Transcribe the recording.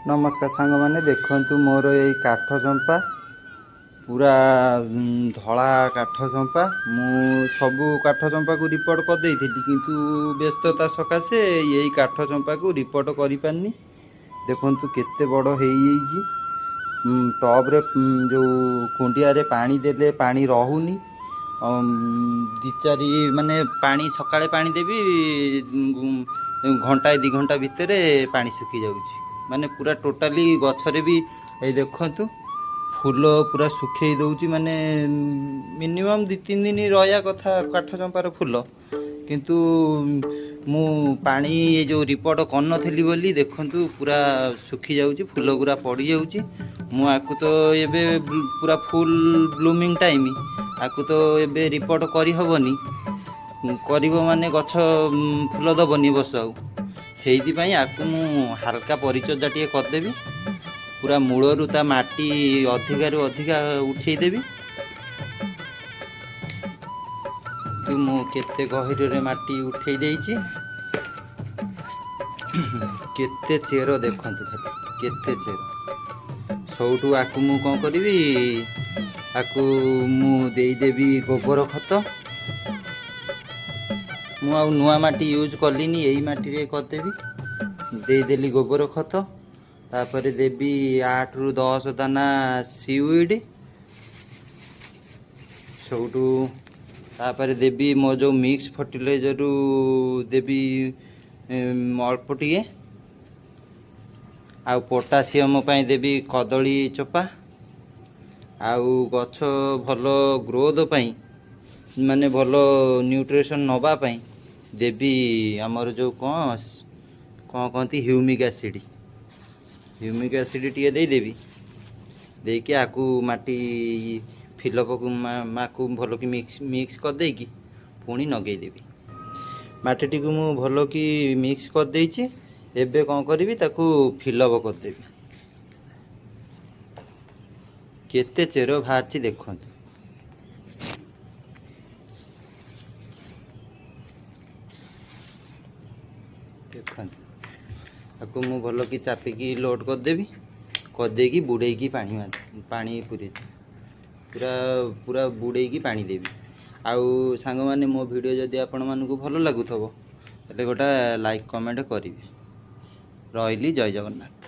ନମସ୍କାର ସାଙ୍ଗମାନେ, ଦେଖନ୍ତୁ ମୋର ଏଇ କାଠ ଚମ୍ପା, ପୁରା ଧଳା କାଠ ଚମ୍ପା। ମୁଁ ସବୁ କାଠ ଚମ୍ପାକୁ ରିପୋର୍ଟ କରିଦେଇଥିଲି, କିନ୍ତୁ ବ୍ୟସ୍ତତା ସକାଶେ ଏଇ କାଠ ଚମ୍ପାକୁ ରିପୋର୍ଟ କରିପାରିନି। ଦେଖନ୍ତୁ କେତେ ବଡ଼ ହେଇଯାଇଛି। ଟବ୍ରେ ଯେଉଁ କୁଣ୍ଡିଆରେ ପାଣି ଦେଲେ ପାଣି ରହୁନି। ଦୁଇ ଚାରି ମାନେ ପାଣି ସକାଳେ ପାଣି ଦେବି, ଘଣ୍ଟାଏ ଦୁଇ ଘଣ୍ଟା ଭିତରେ ପାଣି ଶୁଖିଯାଉଛି। ମାନେ ପୁରା ଟୋଟାଲି ଗଛରେ ବି ଏଇ ଦେଖନ୍ତୁ ଫୁଲ ପୁରା ଶୁଖେଇ ଦେଉଛି। ମାନେ ମିନିମମ୍ 2-3 ଦିନ ରହିବା କଥା କାଠ ଚମ୍ପାର ଫୁଲ, କିନ୍ତୁ ମୁଁ ପାଣି ଏ ଯେଉଁ ରିପୋର୍ଟ କରିନଥିଲି ବୋଲି ଦେଖନ୍ତୁ ପୁରା ଶୁଖିଯାଉଛି, ଫୁଲ ଗୁରା ପଡ଼ିଯାଉଛି। ମୁଁ ଆକୁ ତ ଏବେ ପୁରା ଫୁଲ୍ ବ୍ଲୁମିଂ ଟାଇମ୍, ଆକୁ ତ ଏବେ ରିପୋର୍ଟ କରିହେବନି। କରିବ ମାନେ ଗଛ ଫୁଲ ଦେବନି ବର୍ଷ ଆଉ। ସେଇଥିପାଇଁ ଆକୁ ମୁଁ ହାଲକା ପରିଚର୍ଯା ଟିକେ କରିଦେବି, ପୁରା ମୂଳରୁ ତା ମାଟି ଅଧିକାରୁ ଅଧିକା ଉଠେଇଦେବି। ମୁଁ କେତେ ଗହୀରରେ ମାଟି ଉଠେଇ ଦେଇଛି, କେତେ ଚେର ଦେଖନ୍ତୁ ଖାଲି କେତେ ଚେର। ସବୁଠୁ ଆକୁ ମୁଁ କ'ଣ କରିବି, ଆକୁ ମୁଁ ଦେଇଦେବି ଗୋବର ଖତ। ମୁଁ ଆଉ ନୂଆ ମାଟି ୟୁଜ୍ କଲିନି, ଏଇ ମାଟିରେ କରିଦେବି। ଦେଇଦେଲି ଗୋବର ଖତ, ତାପରେ ଦେବି 8ରୁ 10 ଦାନା ସିୱିଡ଼। ସବୁଠୁ ତାପରେ ଦେବି ମୋ ଯେଉଁ ମିକ୍ସ ଫର୍ଟିଲାଇଜରୁ ଦେବି ଅଳ୍ପ ଟିକେ। ଆଉ ପୋଟାସିୟମ ପାଇଁ ଦେବି କଦଳୀ ଚୋପା। ଆଉ ଗଛ ଭଲ ଗ୍ରୋଥ ପାଇଁ, ମାନେ ଭଲ ନ୍ୟୁଟ୍ରିସନ୍ ନେବା ପାଇଁ ଦେବି ଆମର ଯେଉଁ କ'ଣ କ'ଣ କହନ୍ତି ହ୍ୟୁମିକ୍ ଆସିଡ଼। ହ୍ୟୁମିକ୍ ଆସିଡ଼ ଟିକେ ଦେଇଦେବି। ଦେଇକି ଆକୁ ମାଟି ଫିଲପକୁ ମାକୁ ଭଲକି ମିକ୍ସ କରିଦେଇକି ପୁଣି ନଗେଇଦେବି। ମାଟିଟିକୁ ମୁଁ ଭଲକି ମିକ୍ସ କରିଦେଇଛି। ଏବେ କ'ଣ କରିବି, ତାକୁ ଫିଲଅପ୍ କରିଦେବି। କେତେ ଚେର ବାହାରିଛି ଦେଖନ୍ତୁ। ଦେଖନ୍ତୁ ତାକୁ ମୁଁ ଭଲକି ଚାପିକି ଲୋଡ଼ କରିଦେବି। କରିଦେଇକି ବୁଡ଼େଇକି ପାଣି ପୁରେଇଦେବି, ପୁରା ପୁରା ବୁଡ଼େଇକି ପାଣି ଦେବି। ଆଉ ସାଙ୍ଗମାନେ, ମୋ ଭିଡ଼ିଓ ଯଦି ଆପଣମାନଙ୍କୁ ଭଲ ଲାଗୁଥିବ ତାହେଲେ ଗୋଟେ ଲାଇକ୍ କମେଣ୍ଟ କରିବେ। ରହିଲି, ଜୟ ଜଗନ୍ନାଥ।